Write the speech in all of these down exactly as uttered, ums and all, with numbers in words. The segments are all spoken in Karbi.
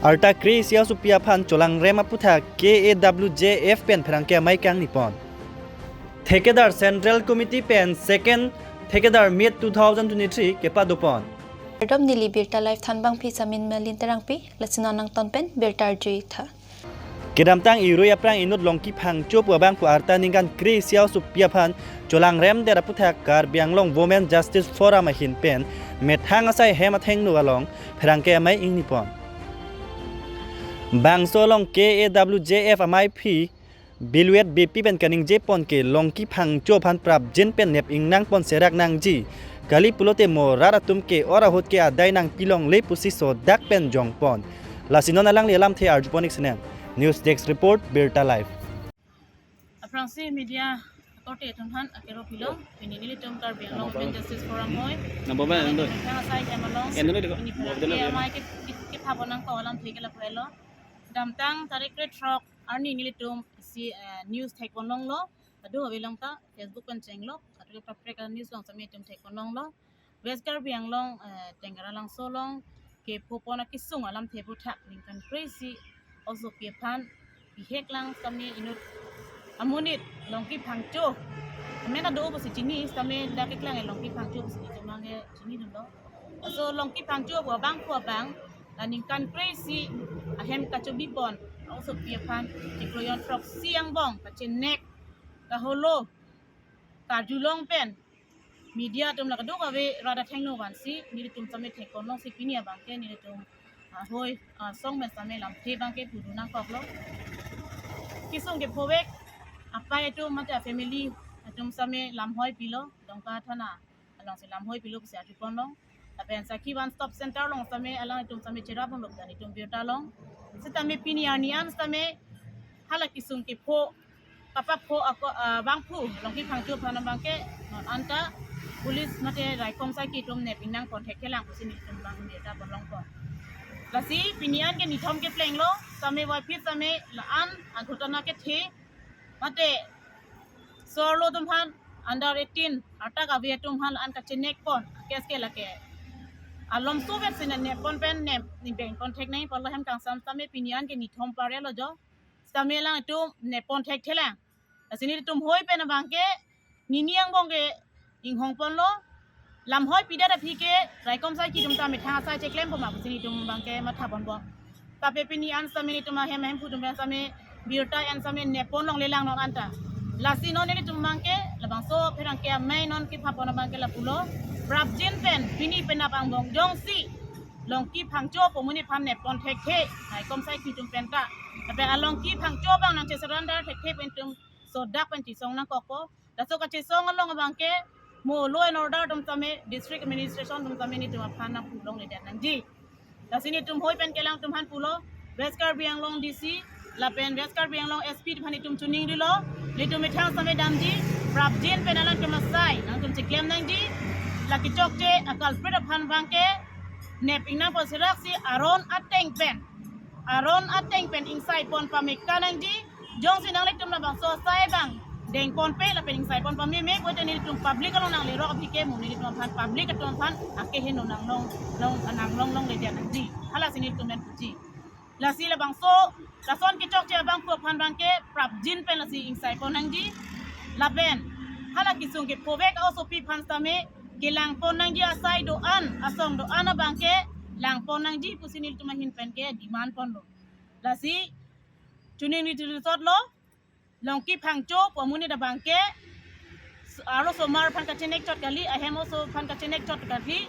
Arta kre-isi asopi aphan cholangrem aputhak K A W J F pen pherangke amei kangni pon. Thekedar Central Committee pen Second Thekedar Meet two thousand twenty-three kepado pon. Kardom, neli Birta Live thanbangpi Samin Malin Terangpi, lasi non nangton pen birta arjutha. Kedamtang irui aphrang inut Longki Phangcho pu abangphu arta ningkan kre-isi asopi aphan cholangrem det aputhak Karbi Anglong Women Justice Forum ahin pen methang asai hem athengno along pherangke amei ingni pon. Bangso along K A W J F ameiphi Biluet Beypi pen kaningje pon ke Longki Phangcho aphan prapjin pen nep ingnang pon serak nangji kali pulote mo rat atum ke or ahut ke adai nangpi longle pusi sodak pen jong pon. Lasi non alangli alamthe arju pon ik sinem. News Desk Report, Birta Live. Aphrangsi media akorte atum aphan akero pilo, pini nelitum Karbi Anglong Women Justice Forum hoi. Nang bomba nang doi. Nang asai hem along. Yang doi doi. Pini pherangke amei ke, ke, kepha pon nangkok alamthe ke lapu helo. Damtang tarik krethrok arni nelitum isi, eh, news thek pon longlo. Adu avi along ta Facebook pen chenglok, adu kaprek news along sitame itum thek pon longlo. West Karbi Anglong, eh, Tenggara Langso along kepho pon akesung alamthe aputhak ningkan kre-isi asopi aphan bihek lang sitame inut amonit Longki Phangcho amen ado pusi chini, sitame dak keklang Longki Phangcho pusi chini mang ke chinidunlo. Laso Longki Phangcho pu abangphu abang la ningkan kre-isi ahem kachobi pon asopi aphan chiklo jon throksi angbong kachenek kaholo karjulong pen media atum la kadokave rat athengno vansi nelitum sitame thek pon longsi pini abangke nelitum, ah, hoi, ah, asong pen sitame lamthe abangke pudun nangkoklo. Kesung kephovek apei atum mate family atum sitame lamhoi pilo, Dongka thana alongsi lamhoi pilo pusi arju pon long. Lapen Sakhi One Stop Center along sitame alangtum sitame cherap pon lok dan itum birta long. Sitame pini arni an sitame hala kesung kepho kapapho ako, ah, abangphu Longki Phangcho aphan abangke non anta police mate raikom asai ke itum nep ingnang pon thekthelang pusi nelitum abang birta pon long pon. Lasi pini an ke nithom keplenglo, sitame waiphi sitame la-an aghotona kethe mate so-arlo atum aphan, under eighteen arta kave atum aphan la-an kachenek pon, case ke lake alom suvet sina nep pon pen nep ni beng pon thek nangji apotlo hem kangsam sitame pini an ke nithom parelo jo. Sitame alangtum nep pon thekthelang. Lasi nelitum hoi pen abangke nini angbong ke inghong ponlo. Lamhoi pidet aphi ke raikom asai ke itum ta methang asai cheklem poma pusi nelitum abangke matha pon bom. Tapi pini an sitame nelitum ahem ahemphu atum pen sitame birta en sitame nep pon longlelang non anta. Lasi non nelitum abangke labangso pherangke amei non kepha pon abangke lapulo. Prapjin pen pini penap angbong jongsi Longki Phangcho pu amonit aphan nep pon thekthe raikom asai ke itum pen ta. Tapi a Longki Phangcho abang nangchesurrender thekthe pen itum sodak pen chesong nangkokpo. Laso kachesong along abangke mo law and order atum sitame, district administration atum sitame nelitum aphan nangpu longledet nangji. Lasi nelitum hoi pen ke alangtum aphan pulo, West Karbi Anglong D C lapen West Karbi Anglong S P aphan itum chuning rilo. Nelitum methang sitame damji, prapjin pen alangtum asai nangtum cheklem nangji. La kechokche a culprit aphan abangke nep ingnang pon seraksi aron ateng pen, aron ateng pen ingsai pon pame ka nangji. Jongsi nanglitum labangso asai abang deng ponpe lapen ingsai pon pameme pulote nelitum public along nanglerok aphi ke mo nelitum aphan public atum aphan akeheno nanglong long nanglong longledet nangji. Halasi nelitum pen puji. Lasi labangso lason kechokche abangphu aphan abangke prapjin pen lasi ingsai pon nangji. Lapen hala kesung kephovek asopi aphan sitame kelang pon nangji, asai do-an asong do-an abangke lang pon nangji pusi nelitum ahin pen ke demand ponlo. Lasi chuning ni tirisot lo, Longki Phangcho pu amonit abangke arlosomar aphan kachenek chot kali, ahem oso aphan kachenek chot kali.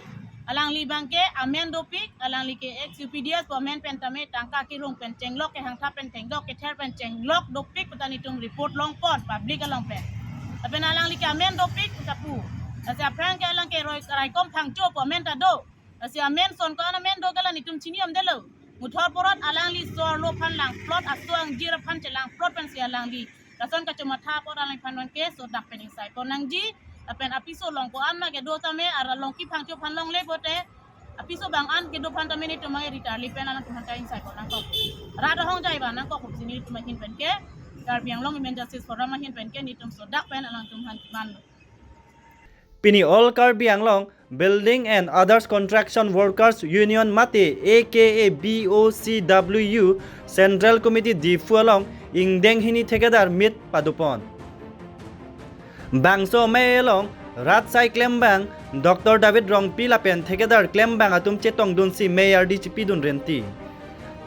Alangli abangke amen dopik, alangli ke ex U P D S pu amen pen tame tangka kerung pen chenglok, kehangtha pen chenglok, kether pen chenglok dopik pu ta nelitum report long pon public along pen. Lapen alangli ke amen dopik pu ta pu. Lasi aphrang ke alang ke roi raikom Phangcho pu amen ta do. Lasi amen son ko-an amen do ke la nelitum chini amdelo. Muthor porot alangli so-arlo aphan langplot, aso angjir aphan chelangplot pensi alangli lason kachomatha apot alangliphan abangke sodak pen ingsai pon nangji. Lapen apiso along ko-an ma kedo tame ara Longki Phangcho aphan longle pote apiso abang an kedo aphan tame nelitum abang ritarli pen alangtum aphan ta ingsai pon nangkok. Rat ahongjai ba nangkok pusi nelitum ahin pen ke, Karbi Anglong Women Justice Forum ahin pen ke nelitum sodak pen alangtum aphan demand. Pini All Karbi Anglong Building and Others Construction Workers Union mate A K A B O C W Central Committee Diphu along ingdeng hini thekadar meet padopon. Bangso amei along rat asai klembang Doctor David Rongpi lapen thekadar klembang atum chetongdunsi mei ardi chipidun renti.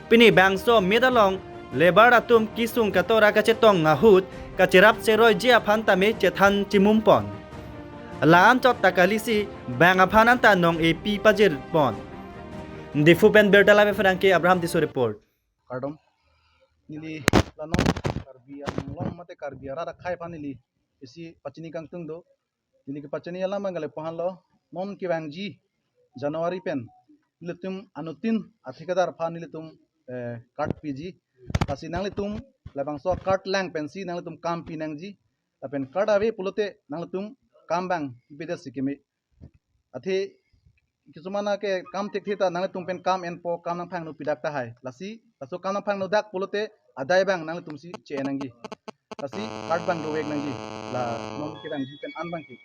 Pini bangso meet along labour atum kesung katora kachetong ahut kacherap cheroiji aphan tame chethan chimumpon. La-an chot ta kalisi bang aphan anta nong-epi pajirpon. Diphu pen birta labe pherangke Abraham Tisso report. Kardom. Neli la non Karbi Anglong mate Karbi arat akhei aphan neli isi pachini kangtung do. Neli kepachini alam abang kali lapu-an lo. Non kevangji January pen nelitum anuttin athekadar aphan nelitum, eh, card piji. Lasi nanglitum labangso card lang pensi nanglitum kam pinangji. Lapen card ave pulote nanglitum kam abang pipedetsi keme. Athe kisuman ke kam thekthe ta nanglitum pen kam enpo, kam nangphangno pidak tahai. Lasi laso kam nangphangno dak pulote adai abang nanglitumsi che-en nangji. Lasi card abang dovek nangji. La non kevangji pen an abangke.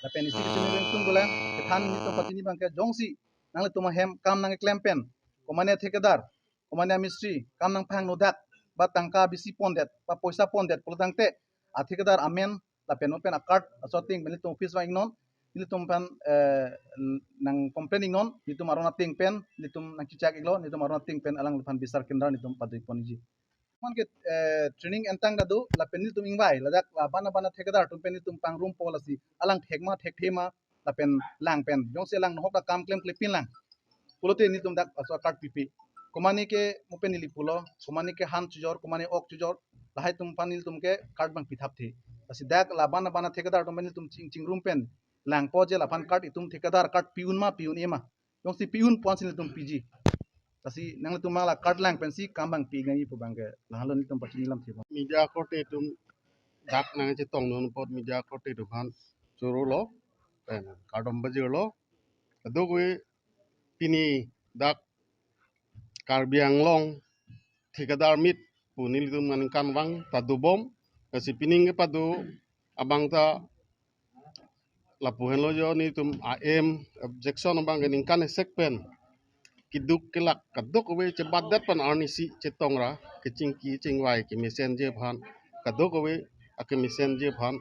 Lapen isi kachini ringtung dolang, kethan nelitum pachini abangke jongsi nanglitum ahem kam nangklem pen, komane thekadar, komane amistri kam nangphangno dak, ba tangka bisi pondet, ba poisa pondet pulotangte athekadar amen lapen non pen acard aso ateng pen nelitum office vang-iknon, nelitum aphan, eh, nang complain-iknon, nelitum aron ateng pen nelitum nangchechak-iklo, nelitum aron ateng pen alangliphan bisar kendra nelitum padoponji. Manke, eh, training entang kado, lapen nelitum ingvai, ladak la bana bana thekadar atum pen nelitum pangrumpo lasi alang thek ma thekthe ma, lapen lang pen, jongsi alang nohok ta kam klemklepin lang pulote nelitum dak aso card pipe. Komane ke mo pen neli pulo, komane ke han chojor, komane ok chojor, lahai atum aphan nelitum ke card abang pithapthe. Lasi dak la bana bana thekadar atum pen nelitum ching chingrum pen langpo je laphan card itum thekadar card pi-un ma pi-un-e ma. Jongsi pi-un ponsi nelitum piji. Lasi nanglitum ma la card lang pensi kam abang pi nangji pu abangke lahenlo nelitum pachini alam thepon. Media korte atum dak nangchetongdun apot media korte atum aphan chorolo, pen kardom pajirlo. Kadokave pini dak Karbi Anglong thekadar meet pu nelitum aningkanvang ta dobom, lasi pining kepado abang ta lapu henlo jo nelitum a-em objection abangke ningkan esek pen keduk kelak kadokave chebatdet pen arnisi chetongra kechingki chingvai kemesenji aphan, kadokave akemesenji aphan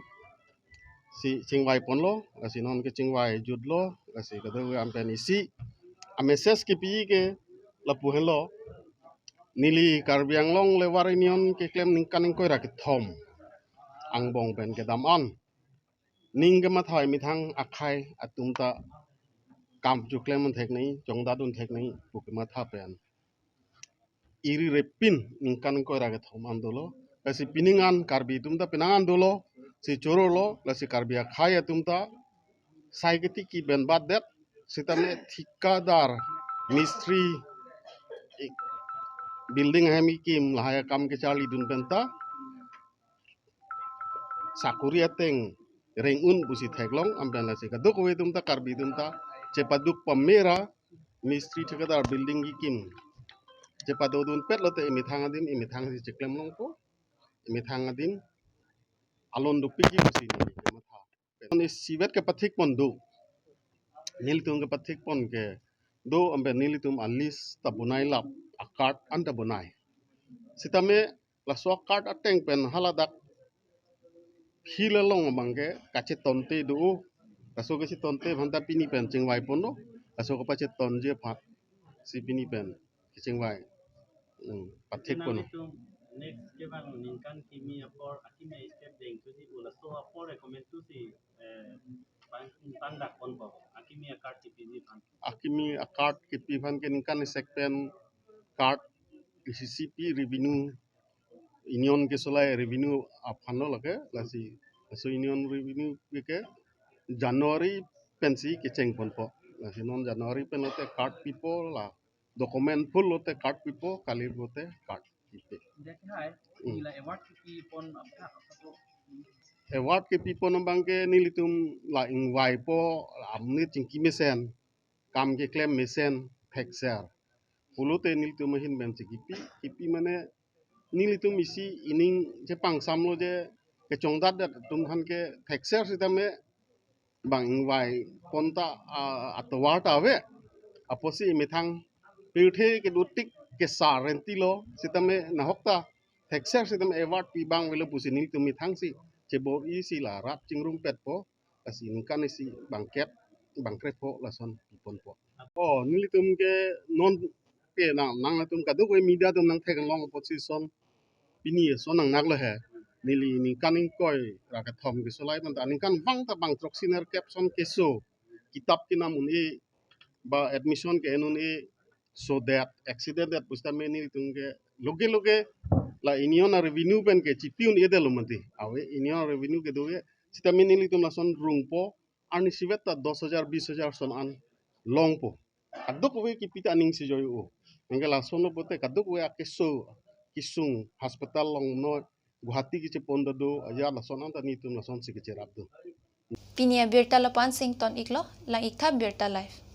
si chingvaiponlo, lasi non kechingvai jutlo, lasi kadokave an pen isi a-message kepi ke lapu henlo, neli Karbi Anglong Labour Union keklem ningkan ingkoi ra kethom angbong pen kedam an ning kematha methang akhei atum ta kam choklem thek nangji, chongdadun thek nangji pu kematha pen iri repin ningkan ingkoi ra kethom an dolo. Lasi pining an Karbi atum ta penang an dolo, si chorolo, lasi Karbi akhei atum ta sai ketiki pen batdet, sitame thekadar, mistri, i-, building ahem kekim lahai akam kecharlidun pen ta sakori ateng reng-un pusi theklong, an pen lasi kadokave atum ta Karbi atum ta chepaduk pamera mistri thekadar building kekim chepadodunpet lote emethang adim emethang si cheklem longpo, emethang adim alon dopikji pusi neli kematha. Isivet kepathikpon do. Nelitum kepathikpon ke do, an pen nelitum a-list ta bonai lap, a-card an ta bonai. Sitame laso a-card ateng pen haladak field along abangke kachetonte do. Laso kachetonte aphan ta pini pen chingvaiponlo. Laso kapachetonji aphan si pini pen kechingvai, hmm, pathikpon. Nelitum next kevang ningkan kimi apor akimi step dengthuji pu laso apor recommend thusi, eh, pan, pandakponpo akimi a-card kipiji aphan. Akimi a-card kipi aphan ke ningkan esek pen card A C C P revenue, union kesolai revenue aphanlo lake, lasi laso union revenue ke January pensi kechengponpo. Lasi non January pen lote card pipo, la document full lote card pipo, kali lote card pipe. Dek hai, hmm, nila award kipipon apha, apha po. Award kipipon abangke nelitum la ingvaipo, amni chingki mesen, kam keklem mesen, thekser pulote nelitum ahin pensi kipi, kipi mane nelitum isi ining chepangsamlo je kechongdatdet atum aphan ke thekser sitame Bang ingvai pon ta, ah, atovar ta ave. Apotsi methang pirthe kedo tik kesar renti lo, sitame nahok ta thekser sitame award pi abang avelo pusi nelitum methang si chebor-isi la rat chingrumpetpo, lasi ningkan isi bangkep bangkrepho lason piponpo. Oh, nelitum ke non ke nang, nangtum kadokave media atum nangtheklong apotsi son pini son nangnak lo he. Neli ningkan ingkoi ra kethom kesolai pen ta ningkan vang ta bang throksi nerkep son keso, kitap kinam un-e, ba admission ke-en un-e, so that accident that pusitame nelitum ke loge loge la union a-revenue pen ke chipi un-edetlo mati. Ave union a-revenue kedo ke, sitame nelitum lason rungpo, arnisi vet ta dos hajar, bis hajar son an longpo. Kadokave kipi ta aning si joi-o. Anke lason lo pote kadokave akeso kesung hospital along noi, Guwahati kechepon ta do, ajat lason an ta nelitum lasonsi kecherap do. Pini abirta lapu-an si ington-iklo, lang-ik tha Birta Live.